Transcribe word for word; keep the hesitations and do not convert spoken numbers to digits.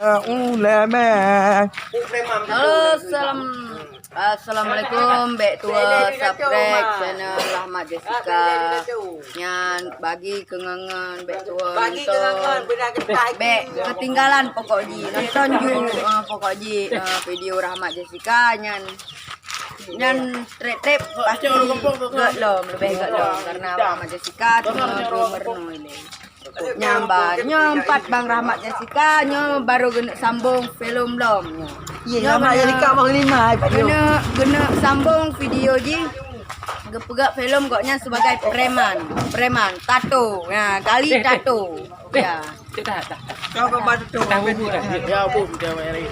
Ulama. Halo, salam. Assalamualaikum, bèk tuwo subscribe channel Rahmat Jessica. Nyan bagi keu ngon-ngon, bèk tuwo nonton. Bèk keutinggalan pokok jih. Nonton ju, eh, pokok jih, eh, video Rahmat Jessica nyan. Nyan trép-trép pasti gèt lom, leubèh gèt lom karena Rahmat Jessica cuma geumeureunoe ilèe. Nyan ba, nyoe pat Bang Rahmat Jessica, nyoe barô geuneuk sambong film lom nyoe. Iya, Rahmat Jessica Bang Lima, Pak Jo. Geuneuk, geuneuk sambong video jih. Geupeugah film gobnyan sebagai preman, preman, tato. Ya, gali tato. Ya. Cek dah, dah. Kau kau bantu tu. Dah bubu dah. Ya, bu, dia mari.